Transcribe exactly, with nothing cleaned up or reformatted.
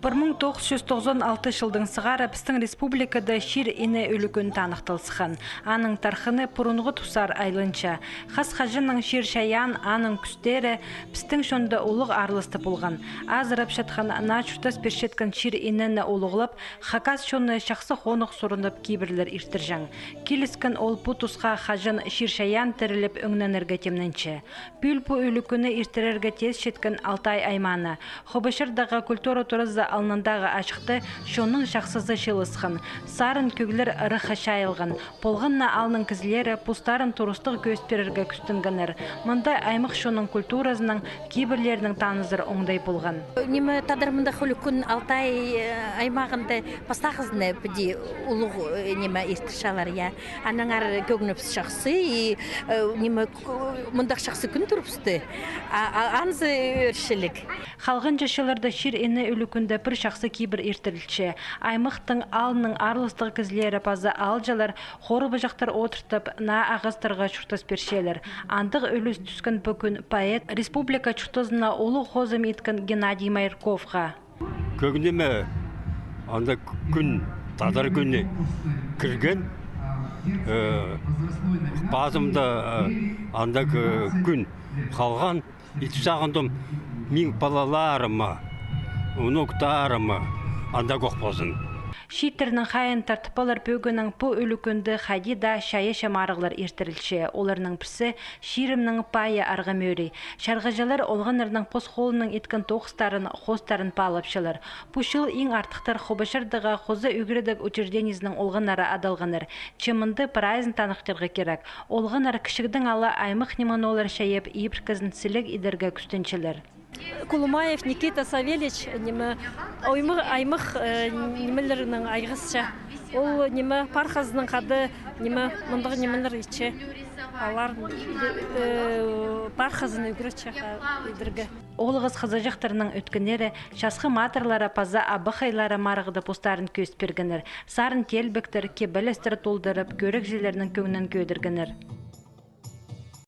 Пір муң тоғыс чӱс тоғызон алты чылдаң сығара пістің республикада чир-ине ӱлӱкӱн таныхталысхан. Аның тархыны пурунғы тустар айланча. Хас-хаҷаннаң чир-чайаан, аның кӱстері пістің чонда улуғ араласта полған. Азырап чатхан, наа чуртас пирчеткен чир-инені улуғлап, хакас чоны чахсы хонығ сурынып кибірлер иртірҷең. Киліскен ол пу тусха, хаҷан чир-чайаан тіріліп ӧңненерге тимненче. Пӱӱл пу ӱлӱкӱнні иртірерге теес читкен Алтай аймааны. Хобачардағы культура туразы алнындағы ачыхта чонның чахсызы чыылысхан, сарын кӧглер ырахха чайылған. Полған на аалның кізілері постарын турыстығ кӧзіт пирерге кӱстенгеннер. Мында аймах чонның культуразынаң, кибірлерінең танызар оңдай полған. Ниме, тадар мындағ ӱлӱкӱн Алтай, э, аймағында пастағызын піди улуғ, э, ниме, иртірчелер, я. Аннаңар кӧңнібіс чахсы, и, э, ниме, к-, мындағ чахсы кӱн турыбысты. А, а, анзы ӧрчелік. Халғанҷы чылларда чир-ине ӱлӱкӱнде пір чахсы кибір иртірілче. Аймахтың, аалның араластығ кізілері паза аалҷылар хорбаҷахтар одыртып, наа ағастарға чуртас пирчелер. Андағ ӱлӱс тӱскен пу кӱн поэт, республика чуртазына улуғ хозым иткен Геннадий Майырковха. Кӧңніме анда кӱн, тадар кӱні кірген, э, пазымда, э, андағ, э, кӱн халған. Ит сағындым мин палаларыма, внуктарыма, андағ ох ползын. Чииттернің хайиин тартып алар пӧгіннең пу ӱлӱкӱнде хайди даа чайаачы марығлар иртірілче. Оларның пірсі — «Чирімнің пайы» арғымӧрей. Чарғыҷылар олғаннарның пос холынаң иткен тоғыстарын, хоостарын паалапчалар. Пу чыл иң артыхтар Хобачардағы хоза ӱгредіг учреждениезінің олғаннары адалғаннар. Че мында прайзын таныхтирға кирек. Олғаннар кічігдең ала аймах ниме-ноо чайап, ибіркізін сіліг идерге кӱстенчелер. Кулумаев Никита Савельич, ниме, оймы-, аймах, э, нимелернең айғасча. Ол, ниме, пар хазынаң хада, ниме, мындағ нимелер итче. Алар, э, пар хазынаң ӱгретче ха-, идерге. Оолғас хызыҷахтарның ӧткеннері, часхы матырлары паза абахайлары марығда постарын кӧзіт пиргеннер. Сарын теелбектер, кибелістер толдырып, кӧрігҷілернің кӧңнін кӧдіргеннер.